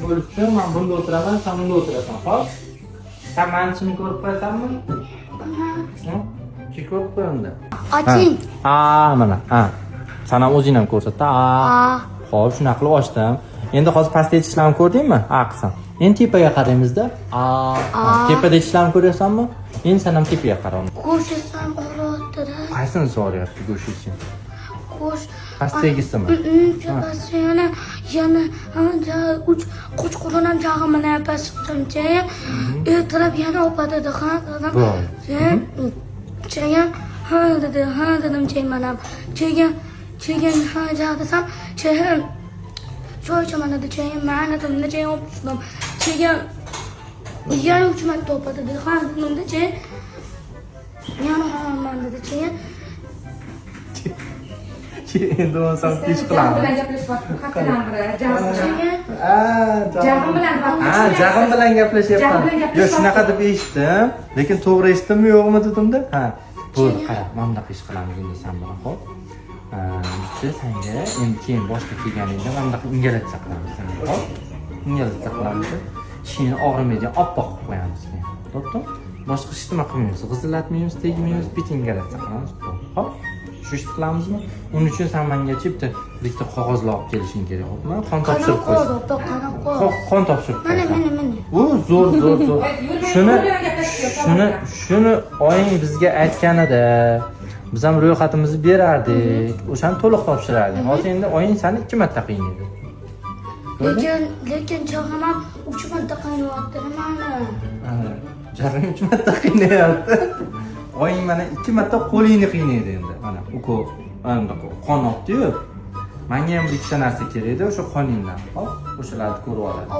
Bo'lish uchun men bunda o'tiraman, sen bunda o'tirasan, xo'p? Sen mani tishimni ko'rib qo'yasanmi? Hı? Chi ko'rib qo'y unda. Oching. A, mana. Ha. San ham o'zing ham ko'rsatda. A. A. Xo'p, shunaqa qilib ochdim. Endi hozir pastdagi tishlarni ko'rdingmi? A qilsam. Endi tepaga qaraymizda. A. A. Tepadagi tishlarni ko'ryapsanmi? Endi sen ham tepaga qara. Go'sht og'riyapti-da. Qaysini so'rayapti go'sht? Go'sht. Pastdagisimi? Tepasi yana uch qo'chqorin ham jag'imini pastdan keyin ertalab yana opa dedi, ha dedim. Bo'ldi. Keyin ha dedi, ha dedim, keyin man ham. Keyin ha ja desam, keyin choy ichaman dedi, keyin man dedim, keyin olib tushdim. Keyin yana uch marta opa dedi, ha dedim, keyin yana ha man dedi, keyin Endi bo'lmasam ish Jag'im qilamiz. Bilan gaplashyapti, haftadan biri. Jag'im bilan. Keyin Ha, Jag'im bilan. Ha, jag'im bilan gaplashyapman. Jag'im bilan gaplashyapti. Yo'q, shunaqa deb eshitdim, lekin to'g'ri eshitdimmi yo'qmi dedimda. Ha, bo'ldi, qara, mana bunaqa ish qilamiz endi sen bilan, xo'p? Bitta senga endi keyin boshqa kelganingda mana bunaqa ingalyatsiya qilamiz senga, xo'p? Ingalyatsiya qilamiz. Tishingni og'rimaydigan oppoq qilib qo'yamiz keyin. Bo'ptimi? Boshqa hech nima qilmaymiz, g'izillatmaymiz, tegmaymiz, bitta ingalyatsiya qilamiz, bo'ldi. Xo'p? Shu ishni qilamizmi? Uning uchun sen mengacha bitta qog'ozlar olib kelishing kerak, xo'pmi? Qon topshirib qanaqa qo'ysan. qog'oz, qanaqa qog'oz? Qon topshirib Mana, qo'yasan. mana, mana. U zo'r, zo'r, zo'r. Yo'l Shuni bilan gaplashyapti. shuni oying bizga aytganida biz ham ro'yxatimizni berardik. O'shani to'liq topshirardik. Hozir endi oying seni ikki marta qiynaydi. Ko'rding? Lekin jag'im ham uch marta qiynayapti mani. Ana, jag'ing uch marta qiynayapti. Oying mana ikki marta qo'lingni qiynaydi endi. Mana ukol, mana bunaqa qon olibdi-yu. Menga ham bir ikkita narsa kerak edi, o'sha qoningdan. Hop, o'shalarni ko'rib oladi.